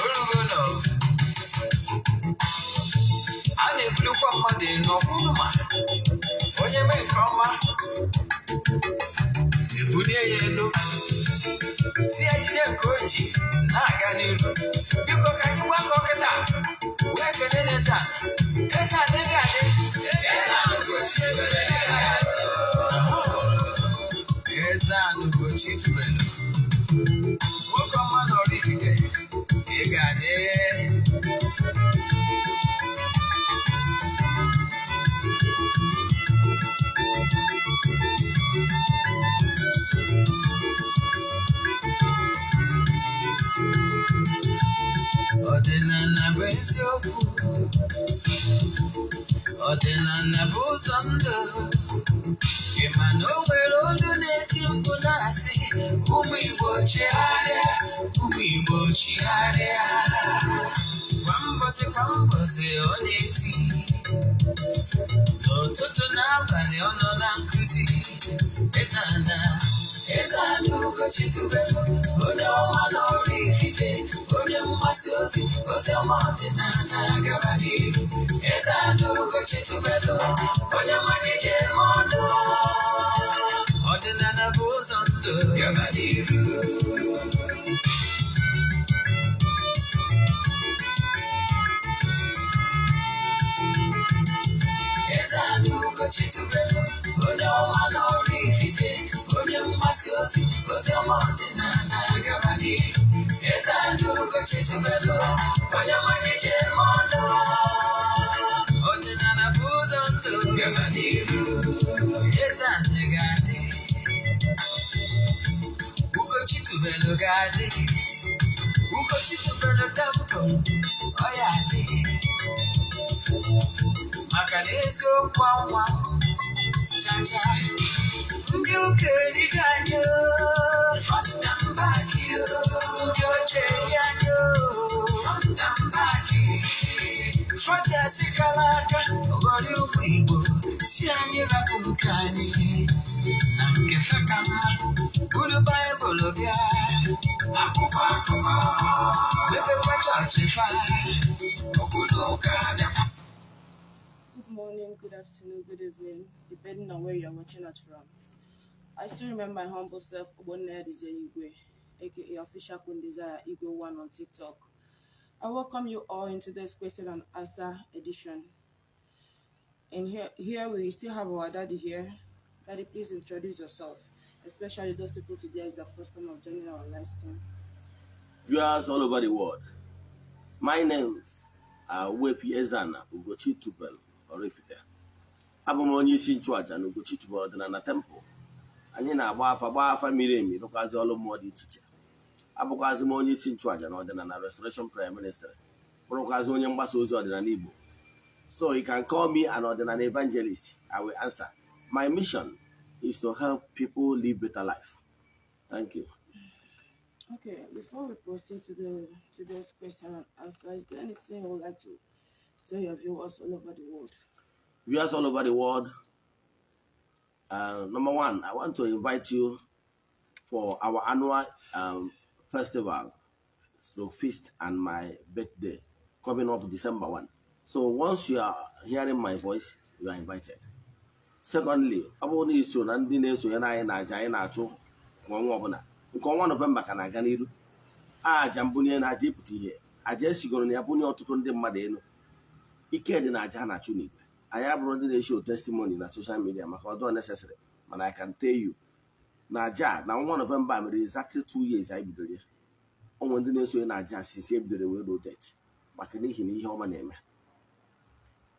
Orugo nọ. A na-ebulikwa mmadụ elu ọkwụrụ ma onye mee nke ọma, ebulie ya elu, si ya jide nke o ji na-aga n'iru. Biko, ka anyị gbakọ kịta wee kelee n'eze a. Eze adị ga-adị. Eze anụ Ugochi tubelu, nwoke ọma na Oraifite, ị ga-adị. Ọdịnala bụ eziokwu, ọdịnala bụ ụzọ ndụ. Ị ma na o nwere olu na-eti mkpu na-asị, "Ụmụ Igbo, chigharịa, ụmụ Igbo, chigharịa." Kwa mbọsị kwa mbọsị ọ na-eti, n'ụtụtụ n'abalị ọ nọ na nkụzi. Eze-Ana, Eze-Ana Ugochi tubelu, onye ọma na Oraifite, onye mgbasa ozi ozi ọma ọdịnala, gaba n'ihu. Eze-Ana Ugochi tubelu, onye mmanya ji eme ọnụ. Ọdịnala bụ ụzọ ndụ, gaba n'ihu. Eze-Ana Ugochi tubelu, onye ọma na Oraifite, onye mgbasa ozi ozi ọma ọdịnala, gaba n'ihu. Eze-Ana Ugochi tubelu, onye mmanya ji eme ọnụ. Ọdịnala bụ ụzọ ndụ, gaba n'ihu. Eze-Ana ga-adị, Ugochi tubelu ga-adị, Ugochi tubelu temple ọ ya adị, maka na eziokwu anwa chacha. Ndị ụka erigo anyị oo, front and back oo. Ndị oche eri anyị oo, front and back. Fọdụ asị kara aka ghọrọ ụmụ Igbo, si anyị rapụ nke anyị na nke fe ka mma. Buru Baịbụl bịa, akwụkwọ akụkọ, mepekwa chọọchị fa, okwu na ụka bịakwa. Good morning, good afternoon, good evening, depending on where you're watching us from. I still remember my humble self, Ogbonna Igwe, aka Official Queen Desire Igwe One on TikTok. I welcome you all into this question and answer edition. And here we still have our daddy here. Daddy, please introduce yourself, especially those people today is the first time of joining our live stream. Viewers all over the world, my names are Wefi Ezana Ugochi Tubelu Oraifite. Abụ m onye isi nchụaja na Ugochi Tubelu Ọdịnala Temple. Anyị na-agba afa, gbaa afa miri emi, rụkwazi ọrụ mmụọ dị iche iche. Abụkwazi m onye isi nchụaja na Ọdịnala Restoration Prayer Ministry, bụrụkwazi onye mgbasa ozi ọdịnala Igbo. So you can call me an ọdịnala evangelist. I will answer. My mission is to help people live better life. Thank you. Okay, before we proceed to the today's question and answer, is there anything you would like to tell your viewers all over the world? Viewers all over the world, number one, I want to invite you for our annual festival, so feast and my birthday coming up December 1. So once you are hearing my voice, you are invited. Secondly, ọ bụrụ na iso na ndị na-esonye anyị na aja anyị na-achụ kwa ọnwa ọbụla, nke ọnwa Nọvemba ka na-aga n'iru, aja mbunye na aja ịpụta ihe, aja esigoro na ya bunye ọtụtụ ndị mmadụ elu. Ike dị na aja a na-achụ n'igwe. Anyị abụrụ ndị na-eshow testimony na social media maka ọdụ necessary, mana I can tell you na aja na ọnwa Nọvemba mere exactly 2 years anyị bidoro ya. O nwere ndị na-esonye na aja since e bidoro wee ruo date, maka n'ihi na ihe ọma na-eme.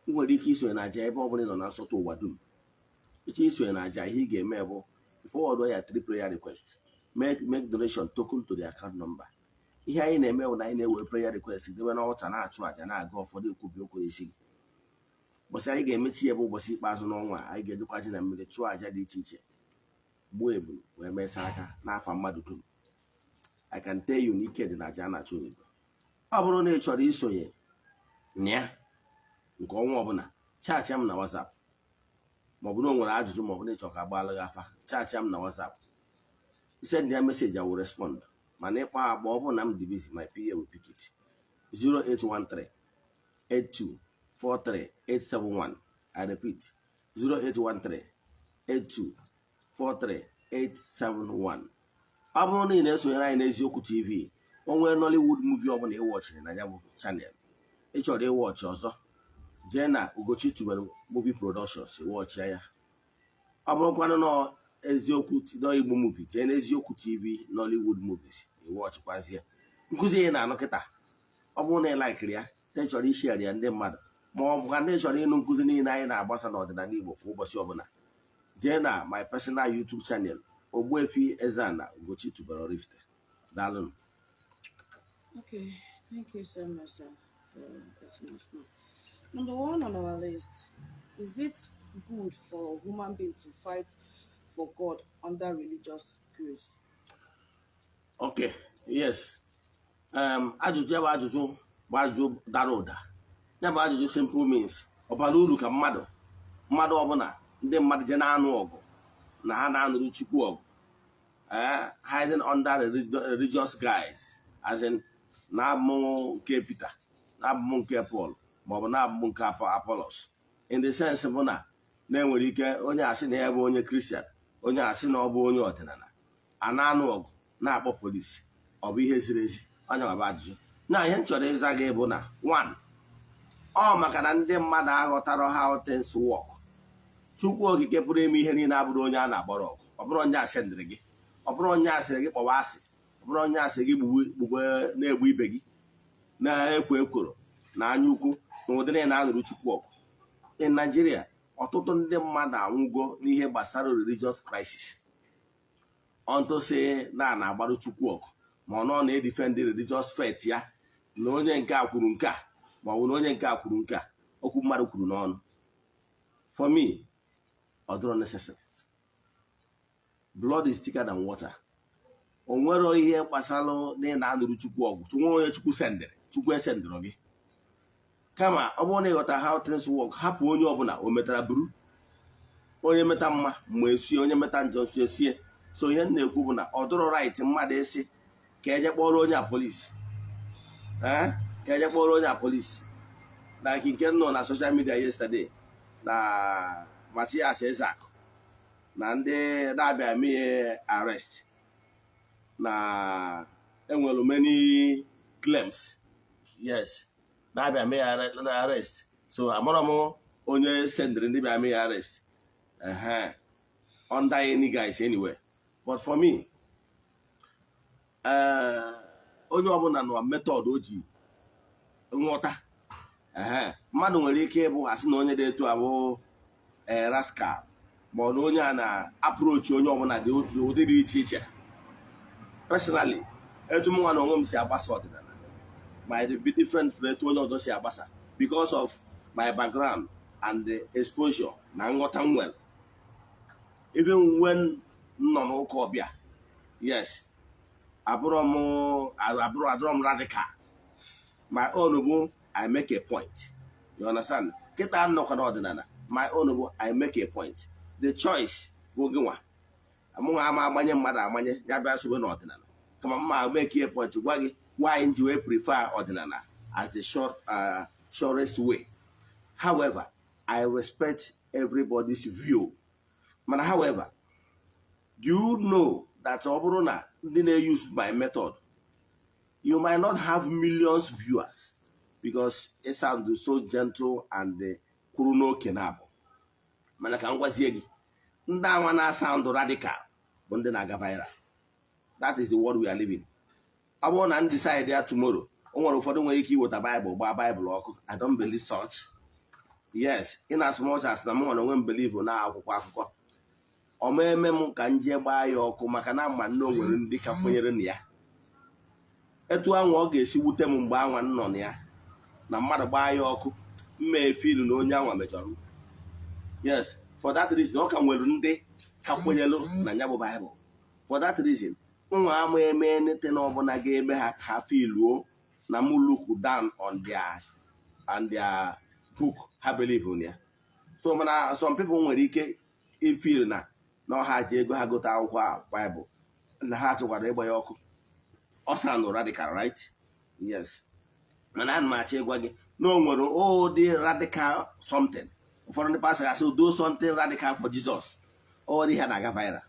Ị nwere ike isonye na aja ebe ọ bụla ị nọ na nsọtụ ụwa dum. Ịchọ isonye na aja, ihe ị ga-eme bụ forward ya three prayer request, make donation token to the account number. Ihe anyị na-eme bụ na anyị na-ewe prayer request debe n'ọta, na-achụ aja, na-aga ụfọdụ ekwubi okwu n'isi gị. Ụbọchị anyị ga-emechi ya bụ ụbọchị ikpeazụ n'ọnwa a, anyị ga-edekwa ji na mmiri, chụọ aja dị iche iche, gbuo ebulu wee mesa aka n'afa mmadụ dum. I can tell you na ike dị na aja a na-achụ n'igwe. Ọ bụrụ na ị chọrọ isonye na ya nke ọnwa ọbụla, chat m na WhatsApp, maọbụ na o nwere ajụjụ, maọbụ na ị chọrọ ka agbaala gị afa, chat m na WhatsApp, send ya message, I will respond. Mana ịkpọ akpọ, ọ bụrụ na m dị busy, my PA will pick it. 0813 82 43 871. I repeat, 0813 82 43 871. Ọ bụrụ na ị na-esonyere anyị n'Eziokwu TV, o nwee Nollywood movie ọbụla ị watchịrị na ya bụ channel, ị chọrọ ịwatchị ọzọ, jee na Ugochi Tubelu Movie Productions, watchịa ya. Ọ bụrụkwanụ nọ Eziokwu Igbo movie, jee n'Eziokwu TV Nollywood movies, ịwatchịkwazie. Nkụzi ihe na-anụ kịta, ọ bụrụ na ị likeiri ya na ị chọrọ ishare ya ndị mmadụ, ma ọ bụ ka ndị chọrọ ịnụ nkụzi niile anyị na-agbasa n'ọdịnala Igbo kwa ụbọchị ọbụla, jee na my personal YouTube channel, Ogbuefi Eze-Ana Ugochi Tubelu Oraifite. Daalụnụ. Okay, thank you so much, sir, for letting us know. Number one on our list, is it good for human being to fight for God under religious guise? Okay, yes. Ajụjụ ya bụ ajụjụ bụ ajụjụ dara ụda. Ya bụ ajụjụ simple means, ọ bara uru ka mmadụ ọbụla, ndị mmadụ je na-anụ ọgụ na ha na-anụrụ Chukwu ọgụ, hiding under religious guise, as in na-abụ nke Peter, na-abụ nke Paul, maọbụ na-abụ nke Apollos, in the sense bụ na na-enwere ike onye asị na ya bụ onye Kristian, onye asị na ọ bụ onye ọdịnala, a na-anụ ọgụ na-akpọ polisi, ọ bụ ihe ziri ezi? Onye bụ ajụjụ na ihe m chọrọ ịza gị bụ na one, ọ maka na ndị mmadụ aghọtara how things work. Chukwu Okike pụrụ ime ihe niile abụrụ onye a na-agbara ọgụ. Ọ bụrụ onye asị ndịrị gị, ọ bụrụ onye asịrị gị kpọwa asị, ọ bụrụ onye asịrị gị gbugbe na-egbu ibe gị, na-ekwo ekworo na anya ukwu na ụdịrị na-anụrụ Chukwu ọgụ. In Nigeria, ọtụtụ ndị mmadụ anwụgo n'ihe gbasara religious crisis, unto say na na-agbarụ Chukwu ọgụ, ma ọ nọ na-edefend religious faith ya, na onye nke a kwuru nke a, ma ọ bụ na onye nke a kwuru nke a. Okwu mmadụ kwuru n'ọnụ, for me, ọ dịrọ necessary. Blood is thicker than water. O nwere ihe gbasara na ị na-anụrụ Chukwu ọgụ. Nwere onye Chukwu sendịrị? Chukwu esendịrị gị. Kama ọ bụrụ na ịghọta how things work, hapụ onye ọbụla o metara buru. Onye meta mma ma esie, onye meta njọ nso esie. So ihe m na-ekwu bụ na ọ dụrọ right mmadụ ịsị ka eje kpọrọ onye a polisi, ee, ka eje kpọrọ onye a polisi, like nke m nọ na social media yesterday na Matias Ezeaku na ndị na-abịa mee arrest, na enwere many claims, yes, na-abịa mee arrest. So amara m onye sendịrị ndị bịa mee arrest ehe under any guise anyway. But for me, onye ọbụla nọ method o ji nghọta ehe. Mmadụ nwere ike ịbụ asị na onye dị etu abụ rascal, ma ọ na onye a na-approach onye ọbụla dị ụdị dị iche iche. Personally, etu m nwa na onwe m si agbasa ọdịnala might be different from etu onye ọzọ si agbasa, because of my background and the exposure na nghọta m nwere. Even when m nọ n'ụka ọbịa, yes, abụrọ m abụrụ adọrọ m radical. My own bụ I make a point, you understand? Kịta nnọkọ n'ọdịnala, my own bụ I make a point. The choice bụ gị nwa. Mụnwa ama amanye mmadụ amanye ya bịa sobe n'ọdịnala, kama mma make a point, gwa gị why m ji wee prefer ọdịnala as the shortest way. However, I respect everybody's view. Mana however, do you know that ọ bụrụ na ndị na-use my method, you might not have millions viewers because it sounds so gentle and kwuru n'oke na abụ. Mana ka m gwazie gị, ndị anwa na-asound radical bụ ndị na-aga viral. That is the world we are living. Ọ bụrụ na m decide ya tomorrow, o nwere ụfọdụ nwere ike iweta Baịbụl gbaa Baịbụl ọkụ. I don't believe such. Yes, in as much as na m nwere onwe m believe na akwụkwọ akụkọ ọma eme m ka m jee gbaa ya ọkụ, maka na ama nne o nwere ndị ka kwenyere na ya. Etu anwa ọ ga-esi wute m mgbe anwa nọ na ya na mmadụ gbaa ya ọkụ, mma efilu na onye anwa mejọrọ m. Yes, for that reason, ọ ka nwere ndị ka kwenyelu na ya bụ Baịbụl. For that reason, nwa ama eme anything ọbụla ga-eme ha ka ha filuo na m look down on their book ha believe in ya. So mana some people nwere ike ifeel na ọha ji ego ha gote akwụkwọ a Baịbụl na ha chọkwara ịgba ya ọkụ. Ọ sound radical, right? Yes, mana ana m achọ ịgwa gị na o nwere ụdị radical something. Ụfọdụ ndị pastor ga-asị, "Do something radical for Jesus." Ọ dị ihe na-aga viral.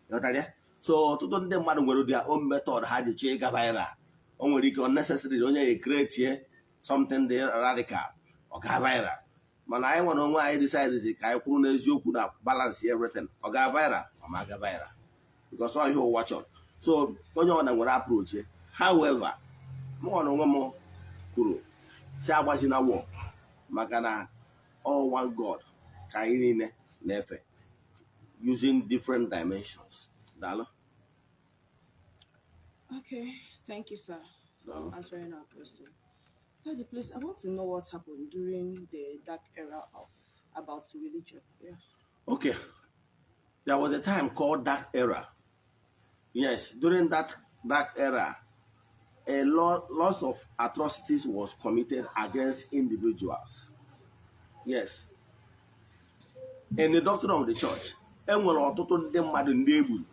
Ghọtara ya? So ọtụtụ ndị mmadụ nwere their own method ha ji chọọ ịga viral. O nwere ike unnecessary onye ya create something dị radical, ọ gaa viral. Mana anyị nwere onwe anyị decide ka anyị kwuru n'eziokwu na balance everything. Ọ gaa viral, ọ ma aga viral, because ọ ihe ụwa chọrọ. So onye ọna nwere approach. However, mụ nwere onwe m kwuru si agbazina war, maka na all one God ka anyị niile na-efe using different dimensions. Daalụ. Okay, thank you, sir, for Daalụ. answering our question. Daddy, please, I want to know what happened during the dark era of about religion. Yeah. Okay, there was a time called Dark Era. Yes, during that dark era, a lot lots of atrocities was committed against individuals. Yes, in the doctrine of the church, enwere ọtụtụ ndị mmadụ ndị egburu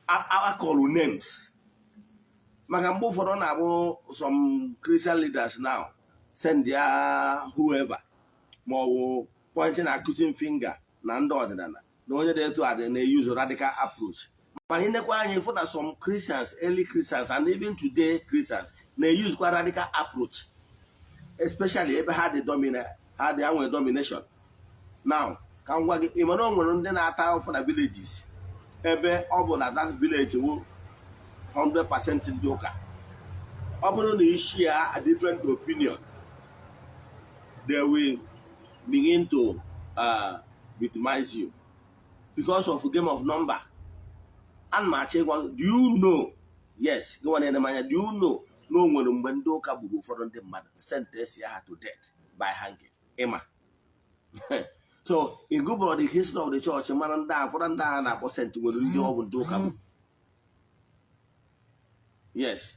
akọlụ names, maka mgbe ụfọdụ ọ na-abụ some Christian leaders now send their whoever ma ọ bụ pointing accusing finger na ndị ọdịnala na onye dị etu a dị na-use radical approach. Mana ịnekwa anya, ịfụ na some Christians, early Christians and even today Christians, na-use kwa radical approach, especially ebe ha dị domina ha dị, ha nwere domination. Now, ka m gwa gị, ị mara o nwere ndị na-ata ahụhụ na villages ebe ọ bụ na that village wụ 100% ndị ụka. Ọ bụrụ na ị share a different opinion, they will begin to victimize you because of game of number. Ana m achọ ịgwa, do you know? Yes, gị nwa na-ene m anya, do you know na o nwere mgbe ndị ụka gburu ụfọdụ ndị mmadụ, sentence ha to death by hanging? Ịma? So ị gụbụrụ the history of the church, mara ndị a, ụfọdụ ndị a na-akpọ saint nwere ndị ọ bụ ndị ụka bụ. Yes,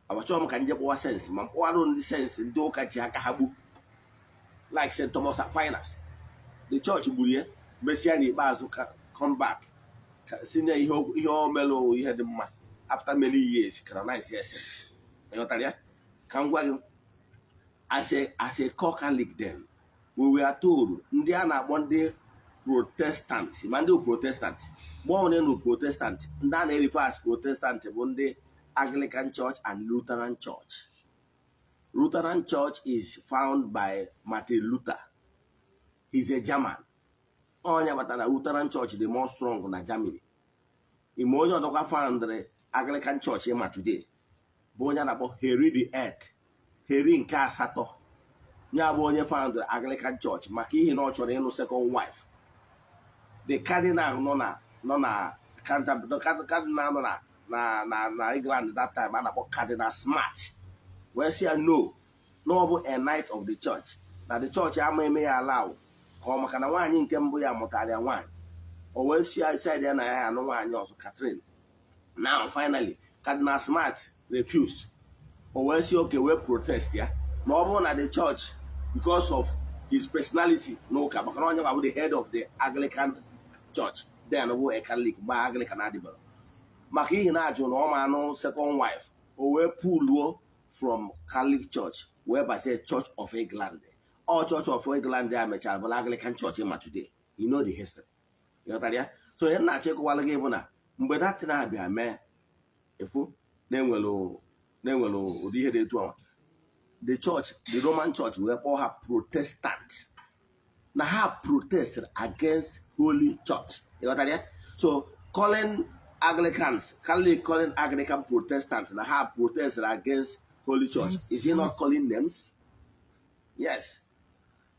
abachọghị m ka nje kpọwa saints, ma mkpọwarụ ndị saints ndị ụka ji aka ha gbu, like St. Thomas Aquinas. The church gburu ya, mesịa n'ikpeazụ ka come back ka si na ihe o melụ ihe dị mma, after many years canonize ya saint. Ịghọtara ya? Ka m gwa gị, as a core Catholic then, we were told ndị a na-akpọ ndị Protestant, ma ndị Protestant, mgbe ọ nụ Protestant, ndị a na-refer as Protestant bụ ndị Anglican Church and Lutheran Church. Lutheran Church is found by Martin Luther. He's a German. Onye batara Lutheran Church dị more strong na Germany. Ime onye ọdọkwa foundry Anglican Church ịma today bụ onye a na-akpọ Henry the Eighth, Henry nke asatọ. Ya bụ onye foundry Anglican Church maka ihe na ọ chọrọ ịlụ second wife. The cardinal nọ na Canterbury, cardinal nọ na England that time a na-akpọ Cardinal Smart wee sị ya no, na ọ bụ a knight of the church, na the church ama eme ya allow ka ọ maka na nwaanyị nke mbụ ya mụtara ya nwaanyị. O wee si side ya na ya anụ nwaanyị ọzọ, Catherine. Now finally Cardinal Smart refused. O wee si okay, wee protest ya na ọ bụrụ na the church, because of his personality n'ụka, maka na onye bụ the head of the Anglican Church then, bụ a Catholic mgbe Anglican adịbara, maka ihi na ajụ na ọ ma anụ second wife, o wee puluo from Catholic Church wee bazie Church of England. Ọ Church of England a mechara bụrụ Anglican Church ma today. You know the history. Ịghọtara ya? So ihe m na-achọ ịkọwara gị bụ na mgbe datin abịa mee efu na-enwelu ụdị ihe dị etu ahụ, the church, the Roman Church wee kpọọ ha Protestant, na ha protested against Holy Church. Ịghọtara ya? So calling Anglicans, Catholic calling Anglican Protestants na ha protested against Holy Church, is he not calling names? Yes,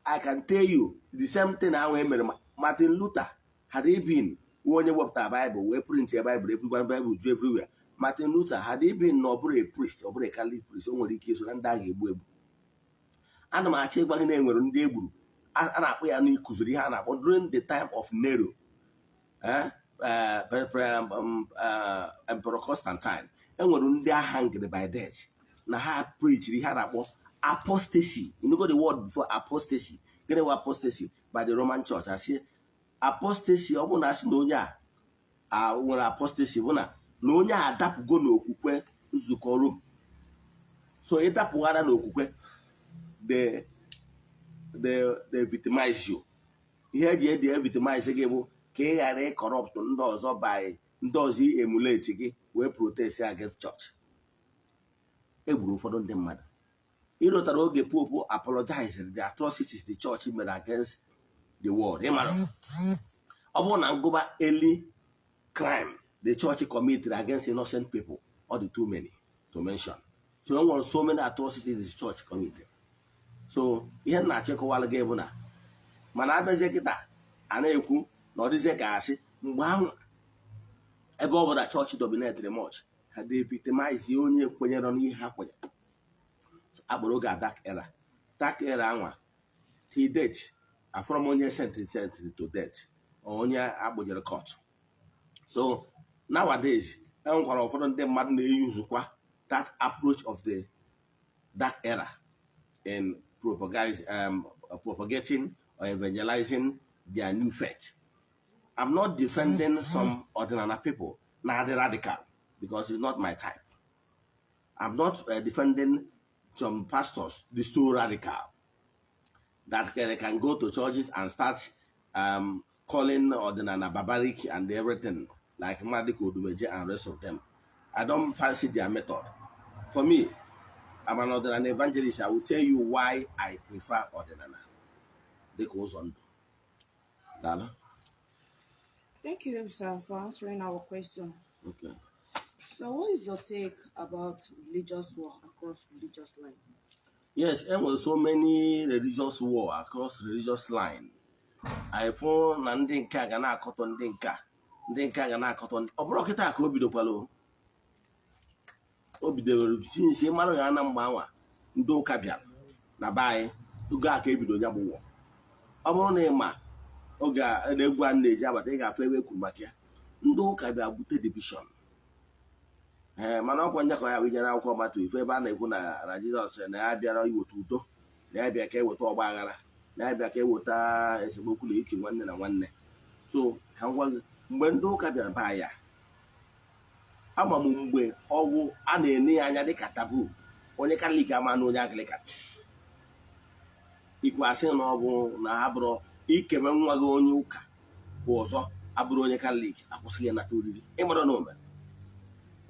I can tell you the same thing ahụ e mere Martin Luther. Had he been onye wepụtara Bible wee print ya, Bible everywhere, Bible ju everywhere, Martin Luther, had he been na ọ bụrụ a priest, ọ bụrụ a Catholic priest, o nwere ike iso na ndị a ga-egbu egbu. Ana m achọ ịgwa gị na enwere ndị egburu a na-akpọ ya n'ikuziri ihe a na-akpọ during the time of Nero, Emperor Constantine, enwere ndị a hanged by death na ha preachiri ihe a na-akpọ apostasy. You know the word before, apostasy. Gịnị bụ apostasy by the Roman Church? Asị apostasy, ọ bụ na asị na onye a nwere apostasy bụ na Na onye a adapụgo n'okwukwe nzukọ Rom. So ịdapụghara n'okwukwe, they victimize you. Ihe eji edi victimize gị bụ ka ị ghara ịcorrupt ndị ọzọ by ndị ọzọ emulate gị wee protest against church. E gburu ụfọdụ ndị mmadụ. Ịrụtara oge Pope apologized the atrocities the church mere against the world. Ịmara ọ bụrụ na ngụba early crime the church committed against innocent people, ọ dị too many to mention. So e nwere so many atrocities the church committed. So ihe m na-achịkọwara gị bụ na mana abịazie kịta, a na-ekwu na ọ dịzie ka asị mgbe ahụ, ebe ọ bụ na chọọchị dominated much, ha dey victimize onye kwenyere n'ihe ha kwenyere. Akpọrọ oge a dark era. Dark era anwa, till date, afọrọ m onye sent to death or onye akpụjere court. So nowadays, e nwekwara ụfọdụ ndị mmadụ na-eyuzukwa that approach of the dark era in propagating or evangelizing their new faith. I'm not defending some ordinary people, not the radical, because it's not my type. I'm not defending some pastors, the so radical, that can go to churches and start calling ordinary barbaric and everything, like Madik Odumeje and rest of them. I don't fancy their method. For me, I'm an ordinary evangelist. I will tell you why I prefer ordinary. Dịka ụzọ ndụ. Daalụ. Thank you, sir, for answering our question. Okay. So, what is your take about religious war across religious line? Yes, there were so many religious war across religious line. Anyị fụ na ndị nke a ga na-akọtọ ndị nke a, ndị nke a ga na-akọtọ ndị ọ bụrụ kịta ka o bidokwala o. O bidoro since mmadụ ya na mgbe anwa ndị ụka bịara na be anyị. Oge a ka ebido ya bụ war. Ọ bụrụ na ị ma oge a na egwu a na-eji abata, ị ga-afụ ebe e kwuru maka ya. Ndị ụka bịa bute division. Ee, mana ọkwa njekọ ya bụ ijere akwụkwọ mmatụ ife ebe a na-ekwu na Jizọs na ya bịara iweta udo, na ya bịa ka eweta ọgba aghara, na ya bịa ka eweta esemokwu na ichi nwanne na nwanne. So ka m gwa gị, mgbe ndị ụka bịara baa ya, ama m mgbe ọgwụ a na-ene ya anya dịka taboo. Onye Katọlik ama na onye Anglican ikwu asị na ọ bụ na ha bụrụ ikeme nwa gị onye ụka bụ ọzọ abụrụ onye Katọlik, akwụsịghị ịnata oriri. Ịmara na o mere.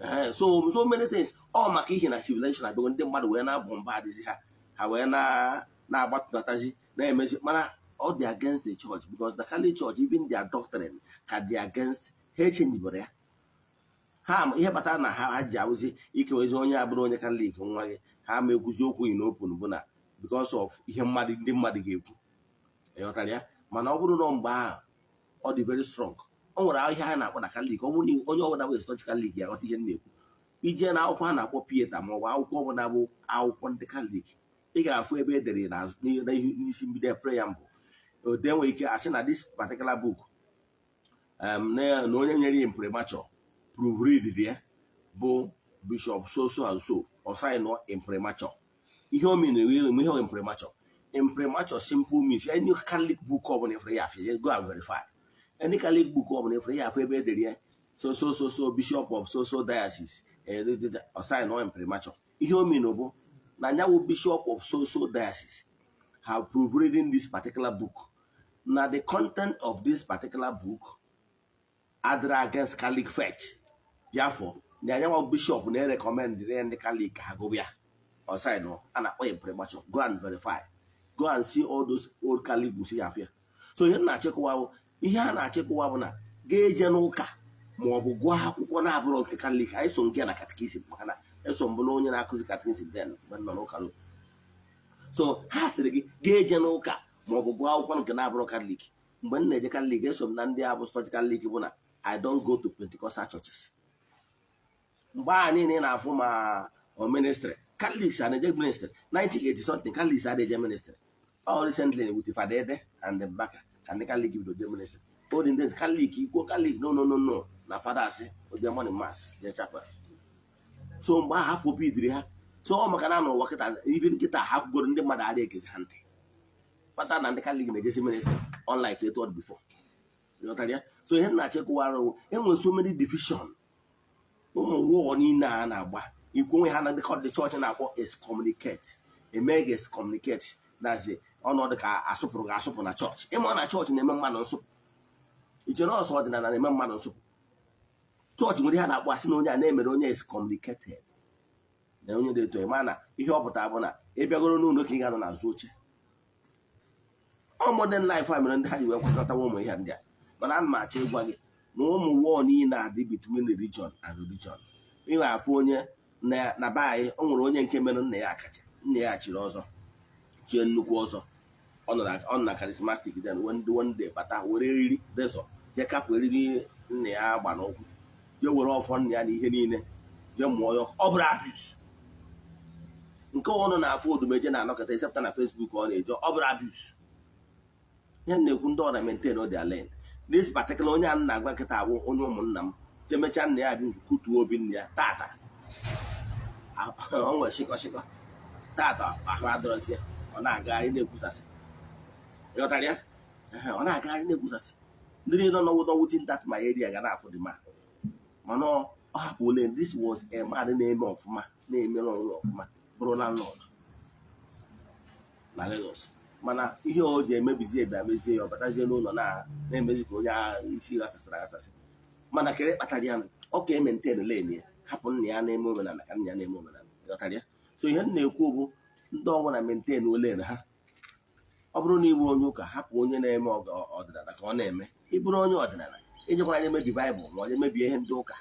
Ee, so many things. Ọ maka ihe na civilization abịago, ndị mmadụ wee na-abụ mba adịzi ha, ha wee na-agbatụnatazi na-emezi. Mana ọ dị against the church because the Catholic Church, even their doctrine ka dị against ha. Echenjibere ya ha ihe kpatara na ha ji awụzi ikewezi onye abụrụ onye Katọlik nwa gị, ha ma ekwuzi okwu in open, bụ na because of ihe mmadụ ndị mmadụ ga-ekwu. Ịghọtara ya? Mana ọ bụrụ na mgbe ahụ ọ dị very strong. O nwere ihe a na-akpọ na Katọlik, ọ bụrụ na onye ọbụla bụ staunch Katọlik ya aghọta ihe m na-ekwu. Ije na akwụkwọ a na-akpọ Pieta ma ọ bụ akwụkwọ ọbụla bụ akwụkwọ ndị Katọlik, ị ga-afụ ebe e dere n'isi mbido preamble. Ode nwere ike asị na this particular book, na onye nyere ya imprimatur proofread ya bụ Bishop so so and so, or sign imprimatur. Ihe o mere, ihe o imprimatur, imprimatur simple means any Catholic book ọbụla efere ya afịa, go and verify. Any Catholic book ọbụla efere ya afọ ebe edere ya so so so so bishop of so so diocese or sign imprimatur, ihe o mere bụ na nyawu bishop of so so diocese have proofreading this particular book, na the content of this particular book adịrị against Catholic faith. Therefore, na anyanwa bishop na-erecommend ndị Catholic ka ha gụbụ ya or sign. A na-akpọ imprimatur. Go and verify, go and see all those old Catholic books ya afịa. So ihe na-achịkọwa bụ, ihe a na-achịkọwa bụ na ga-eje n'ụka ma ọ bụ gụọ akwụkwọ na-abụrụ nke Catholic. Anyị so nke na catechism, maka na eso mbụ na onye na-akụzi catechism then mgbe m nọ n'ụka. So ha sịrị gị ga-eje n'ụka ma ọ bụ gụọ akwụkwọ nke na-abụrụ Catholic. Mgbe m na-eje Catholic, eso m na ndị abụ staunch Catholic, bụ na I don't go to Pentecostal churches. Mgbe a niile ị na-afụ ma o ministry, Catholics a na-eje ministry 1980 something, Catholics adịghị eje ministry. All recently with Fada Ede and Mbaka ka ndị Catholic bido je ministry. Olden days, Catholic ikwo Catholic, no, no, no, no, na fada asị oje morning mass, jee chapel. So mgbe ahụ afọ bidiri ha. So ọ maka na n'ụwa kịta, even kịta ha kwugoro, ndị mmadụ adịghị ekezi ha ntị kpata na ndị Catholic na-ejesi ministry, unlike etu ọ dị before. Ịghọtara ya? So ihe m na-achịkọwara, enwere so many division. Ụmụ war niile a na-agba ikwu onwe ha na ndị chọọchị na-akpọ excommunicate, eme gị excommunicate, dazi ọnọdụ ka asụpụrụ gị asụpụ na chọọchị. Ịma na chọọchị na-eme mmadụ nsụpụ, iche na ọsọ ọdịnala na-eme mmadụ nsụpụ. Chọọchị nwere ihe a na-akpọ, asị na onye a na-emere onye excommunicated, na onye dị etu ịma na ihe ọ pụtara bụ na ị bịagoro n'ụlọ ka ị ga-anọ n'azụ oche. Ọ modern life a mere ndị ha ji wee kwụsịnatawa ụmụ ihe ndị a. Mana ana m achọ ịgwa gị na ụmụ war niile adị between religion and religion. Ịnwe afụ onye na be anyị, o nwere onye nke mere nna ya akacha, nna ya chiri ọzọ, chie nnukwu ọzọ. Ọ nọ na charismatic. Then one day bata were eriri razor jee kapụ eriri nna ya gba n'ụkwụ, jee were ọfọ nna ya na ihe niile jee mụọ ya. Ọ bụrụ abuse nke ọnụ na-afụ odumeje na-anọkọta esepụta na Facebook, ọ na-eje, ọ bụrụ abuse. Ihe m na-ekwu, ndị ọ na maintain their lane. This particular onye a na-agwa nkịta abụ onye ụmụnna m jemechaa nna ya abuse, kutuo obi nna ya. Tata ọ nwere shịkọ shịkọ, tata ahụ adọrọzie, ọ na-agagharị na-ekwusasị. Ịghọtara ya? Ehe, ọ na-agagharị na-ekwusasị. Ndị niile nọ within that my area ga na-afụ the man, mana ọ hapụ ole. This was a man na-eme ọfụma, na-emere onwe ọfụma, bụrụ landlord na Lagos. Mana ihe o ji emebizi ebe mezie ya, ọ batazie n'ụlọ na-emezi ka onye isi ghasasịrị aghasasị. Mana kere kpatara ya? Ọ ka e-maintain lane ya, hapụ nna ya na-eme omenala ka nna ya na-eme omenala. Ịghọtara ya? So ihe m na-ekwu bụ, ndị ọbụla maintain lane ha. Ọ bụrụ na ịbụ onye ụka, hapụ onye na-eme ọdịnala ka ọ na-eme. Ị bụrụ onye ọdịnala, ijekwara anya mebi Baịbụl ma onye mebie ihe ndị ụka.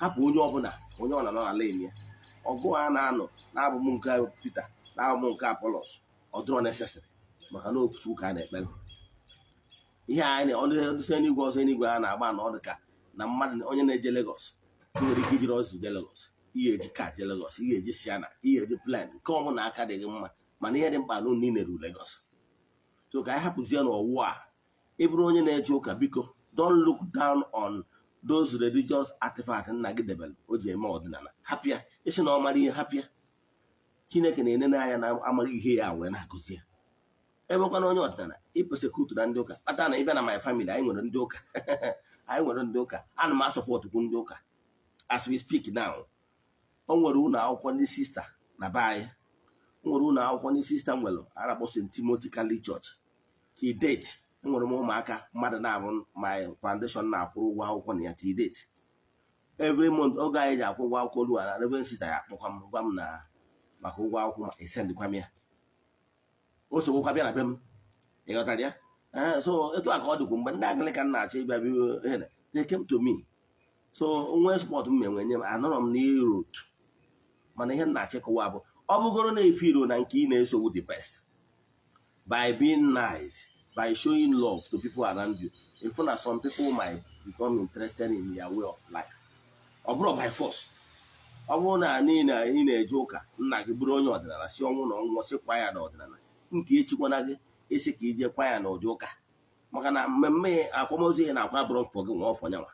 Hapụ onye ọbụla, onye ọ na-anọ na lane ya. Ọgụ a na-anọ na-abụ m nke Peter, na-abụ m nke Apollos, ọ dịrọ necessary, maka na ofuchu ka a na-ekpere ihe anyị ọdịsị eluigwe ọzọ eluigwe a na-agba na ọ dị ka na mmadụ onye na-eje Lagos nwere ike ijiri ọzọ je Lagos, ihe eji ka je Lagos, ihe eji Sienna, ihe eji plane, nke ọbụla aka dị gị mma. Mana ihe dị mkpa na unu niile ruru Lagos. So ka anyị hapụzie n'ọwụ a. Ị bụrụ onye na-eje ụka, biko, don't look down on those religious artifacts nna gị debere o ji eme ọdịnala. Hapụ ya. Isi na ọ mara ihe, hapụ ya. Chineke na-enene anya na amaghị ihe ya wee na-akụzi ya. Ebekwana onye ọdịnala i-persecute na ndị ụka kpata na ịbịa na my family, anyị nwere ndị ụka, anyị nwere ndị ụka. Ana m a-supportkwu ndị ụka. As we speak now, o nwere ụlọ akwụkwọ ndị sista na be anyị, o nwere ụlọ akwụkwọ ndị sista nwere a na-akpọ St. Timothy Catholic Church. Till date, enwere m ụmụaka mmadụ na-abụ my foundation na-akwụrụ ụgwọ akwụkwọ na ya till date. Every month, oge anyị ji akwụ ụgwọ akwụkwọ ruo na Reverend Sister ya akpọkwa m, gwa m na maka ụgwọ akwụkwọ, ma esendịkwa m ya, o sogbokwa bịa na be m. Ị ghọtara ya? Ee, so etu a ka ọ dịkwu mgbe ndị Anglican na-achọ ịbịa bịa ihe, they came to me. So nwee support m enwe nye m, anọrọ m n'irot. Mana ihe m na-achịkọwa bụ, ọ bụgoro na efe iro na nke ị na-esogbu, the best by being nice, by showing love to people around you, if na some people might become interested in your way of life. Ọ bụrụ by force, ọ bụrụ na niile ị na-eje ụka, nna gị bụrụ onye ọdịnala, si ọnwụ na ọnwụ sịkwa ya na ọdịnala nke echikwana gị isi ka ije kwa ya n'ụdị ụka, maka na mmemme akwamozu ya na-akwa bụrụ mfọ gị nwa ọfọ nyanwa.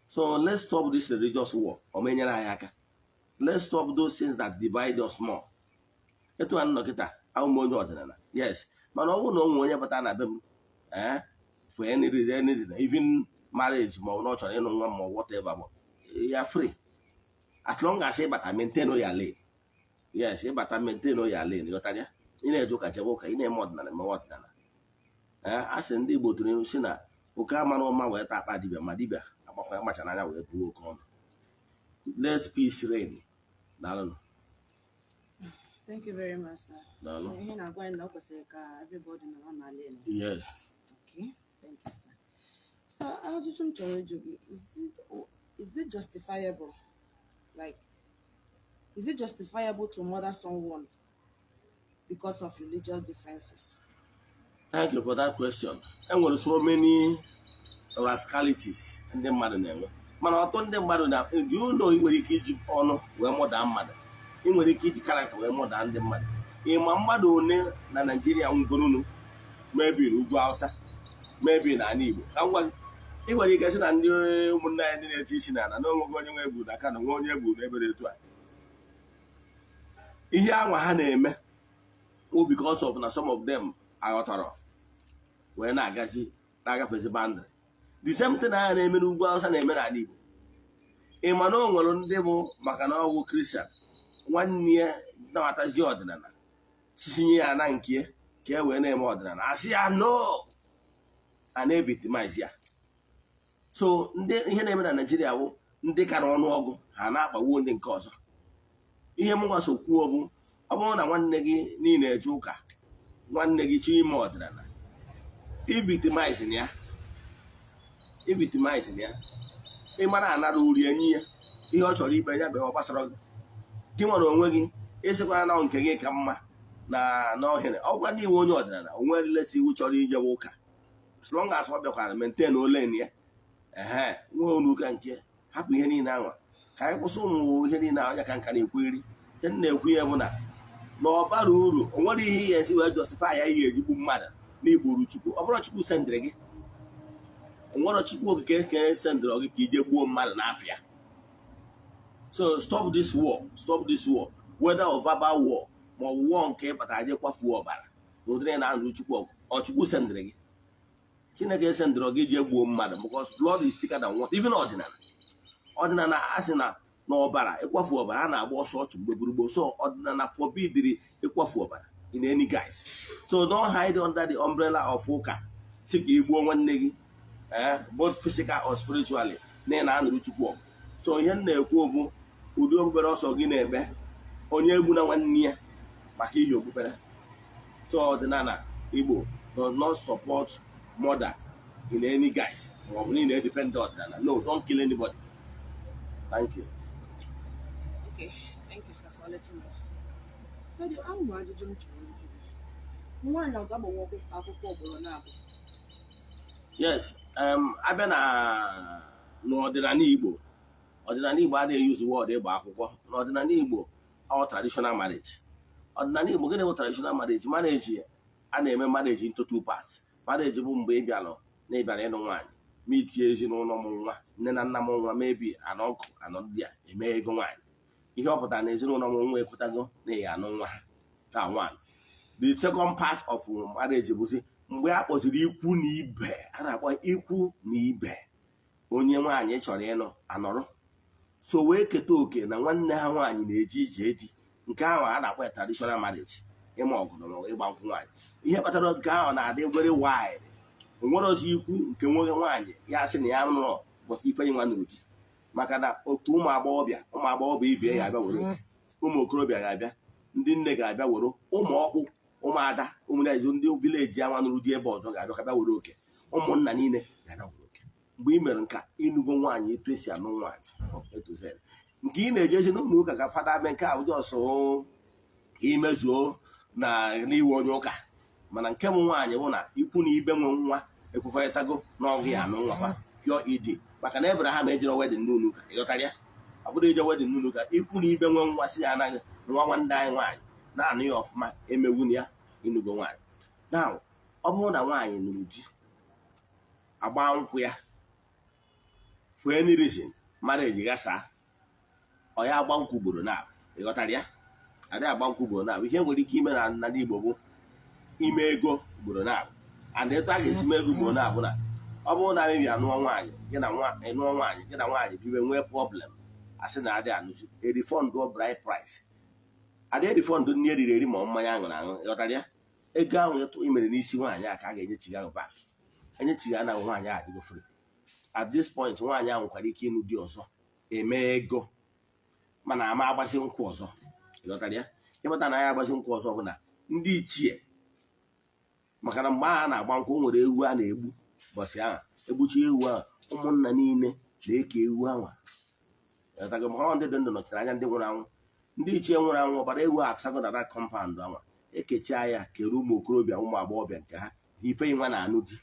So let's stop this religious war. Ọ menyere anyị aka. Let's stop those things that divide us more. Etu a nnọ kịta, ahụ m onye ọdịnala, yes, mana ọ bụrụ na o nwere onye bata na be m, ee, for any reason, any reason, even marriage, ma ọ bụ na ọ chọrọ ịnụ nwa ma ọ whatever, bụ ya free, as long as ịbata maintain your lane. Yes, ịbata maintain your lane. Ghọtara ya? Ị na-eje ụka, jebe ụka. Ị na-eme ọdịnala, emewe ọdịnala. Ee, a sị ndị Igbo tụrụ ilu si na oke amara ụma wee taa akpa dibịa, ma dibịa agbakwa ya macha n'anya wee buo oke ọnụ. Let peace reign. Daalụnụ. Thank you very much, sir. Daalụ. So ihe na-agwa anyị na ọ kwesịrị ka everybody nọrọ na lane. Yes. Okay, thank you, sir. So ajụjụ m chọrọ ịjụ gị, is it justifiable, like, is it justifiable to murder someone because of religious differences? Thank you for that question. E nwere so many rascalities ndị mmadụ na-enwe, mana ọtụtụ ndị mmadụ na dị ụlọ. Ị nwere ike iji ọnụ wee murder mmadụ, ị nwere ike iji character wee murder ndị mmadụ. Ịma mmadụ one na Naijiria nwugorunu mebiri ugwu Hausa, mebiri n'ala Igbo? Ka m gwa gị, ị nwere ike sị na ndị ụmụnne anyị ndị na-eti isi n'ala na onweghị onye nwe egburu na Kano, nwe onye egburu n'ebe dị etu a. Ihe anwa ha na-eme o because of na some of them aghọtara wee na-agazi na-agafezi boundary. The same thing a na-eme n'ugwu Hausa na-eme n'ala Igbo. Ị ma na o nwere ndị bụ maka na ọ bụ Christian, nwanne ya nabatazi ọdịnala, sisinye ya na nke ka e wee na-eme ọdịnala, asị ya no, a na-evictimize ya. So ndị ihe na-eme na Naijiria bụ ndị ka n'ọnụọgụ ha na-akpagbuo ndị nke ọzọ. Ihe m gwaso kwuo bụ, ọ bụrụ na nwanne gị niile eje ụka, nwanne gị chọọ ime ọdịnala, ivictimize ya, ivictimize ya. Ị mara anara uri enyi ya ihe ọ chọrọ ikpe ya bụ ọ gbasara gị. Gị nwere onwe gị ịsịkwara na nke gị ka mma na n'ohere ọgwa ndị iwe onye ọdịnala onwe relative chọrọ ijewe ụka, as long as ọ bịakwara maintain olen ya, ehe, nwee olu ụka nke hapụ ihe niile anwa ka anyị kwụsị ụmụ ihe niile ahụ. Ya ka nka na-ekwugheri. Ihe m na-ekwu ya bụ na ọ bara uru, o nwere ihe ihe esi wee justify ya ihe ejigbu mmadụ n'igburu Chukwu. Ọ bụrụ Chukwu sendịrị gị, o nwere Chukwu Okike ka sendịrị gị ka ije gbuo mmadụ n'afịa. So stop this war, stop this war, whether of verbal war ma ọ bụ war nke ịkpatara je kwafuo ọbara na ụdịrị na-alụ Chukwu ọgụ. Ọ Chukwu sendịrị gị? Chineke sendịrị gị jee gbuo mmadụ? Because blood is thicker than water. Even ọdịnala, ọdịnala a sị na ọbara, ịkwafu ọbara, a na-agba ọsọ ọchụ mgbe gburugburu. So ọdịnala forbidiri ịkwafu ọbara in any guise. So don't hide under the umbrella of ụka si ka igbuo nwanne gị, both physical or spiritually, na ị na-anụrụ Chukwu ọgụ. So ihe m na-ekwu bụ, ụdị okpukpere ọsọ gị na-ekpe, onye egbu na nwanne ya maka ihe okpukpere. So ọdịnala Igbo does not support murder in any guise, ma ọ bụ niile defend ọdịnala. No, don't kill anybody. Thank you. Okay, thank you, sir, for letting us. Daddy, ahụ ajụjụ m chọrọ ịjụ. Nwaanyị ọ ga-agbanwe akwụkwọ ugboro na-abụ? Yes, abịa na n'ọdịnala Igbo, ọdịnala Igbo adịghị use word ịgba akwụkwọ. N'ọdịnala Igbo, ọ traditional marriage. Ọdịnala Igbo, gịnị bụ traditional marriage? Marriage a na-eme marriage into two parts. Marriage bụ mgbe ị bịalụ na ị bịara ịnụ nwaanyị, ma itinye ezinụlọ m nwa, nne na nna m nwa, mebi anọ ọkụ anọ ndị a eme ego nwaanyị. Ihe ọ pụtara na ezinụlọ m nwa ekwetago na ị ga-anụ nwa ha ka nwaanyị. The second part of marriage bụzi mgbe a kpọziri ikwu na ibe, a na-akpọ ikwu na ibe onye nwaanyị chọrọ ịnụ anọrọ so wee keta oke na nwanne ha nwaanyị na-eje ije di. Nke ahụ a na-akpọ ya traditional marriage, ịma ọgụ na ịgba nkwụ nwaanyị. Ihe kpatara nke ahụ na-adị very wide, onwere ọzọ ikwu nke nwoke nwaanyị ya sị na ya nụrụ bụsị ife nwa nụrụ di, maka na otu ụmụ agbọghọbịa ibe ya ga-abịa were oke, ụmụ okorobịa ga-abịa, ndị nne ga-abịa were, ụmụ ọkpụ, ụmụada, ụmụnne, ndị village anwa nụrụ di ebe ọzọ ga-abịa ka bịa were oke, ụmụnna niile ga-abịa were oke. Mgbe ị mere nke a, ịnụgo nwaanyị etu esi anụ nwaanyị etu Z. Nke ị na-ejezi n'ụlọ ụka ka fada mee, nke a bụ just ka imezuo na n'iwe onye ụka. Mana nke bụ nwaanyị bụ na ikwu na ibe nwe nwa ekwekọrịtago n'ọgụ ya anụ nwa pure ed, maka na Abraham ejiro wedding n'ụlọ ụka. Ịghọtara ya? Ọ bụrụ ije wedding n'ụlọ ụka, ikwu na ibe nwe nwa si ya anaghị nwa nwanne anyị nwaanyị na-anụ ya ọfụma, emegwu na ya ịnụgo nwaanyị. Now, ọ bụrụ na nwaanyị nụrụ di, agba nkwụ ya, for any reason marriage ghasaa, ọ ya agba nkwụ ugboro na, ịghọtara ya? Adịghị agba nkwụ ugboro na. Ihe nwere ike ime na ndị Igbo bụ ime ego ugboro na, and etu a ga-esi mee ego ugboro na bụ na ọ bụrụ na anyị bịa nụọ nwaanyị, gị na nụọ nwaanyị, gị na nwaanyị biwe, nwee problem, asị na adị anụzi, erefund bride price, adị erefund nri eriri eri ma ọ mmanya aṅụrụ aṅụ. Ịghọtara ya? Ego ahụ ị mere n'isi nwaanyị a ka a ga-enyechiga ahụ back, enyechiga na nwaanyị ahụ adịgo free. At this point, nwaanyị ahụ nwekwara ike ịnụ di ọzọ, eme ego, mana ama agbasi nkwụ ọzọ. Ịghọtara ya? Ịmata na ya agbasi nkwụ ọzọ bụ na ndị ichie, maka na mgbe ahụ a na-agba nkwụ, o nwere ewu a na-egbu ụbọchị ahụ. Egbuchi ewu ahụ, ụmụnna niile na-eke ewu ahụ. Ịghọtago? Ma ọ ndị dị ndụ nọchiri anya ndị nwụrụ anwụ. Ndị ichie nwụrụ anwụ, ọbara ewu asago na that compound ahụ, ekechaa ya, kere ụmụ okorobịa, ụmụ agbọghọbịa nke ha. Ifeyinwa na-anụ di,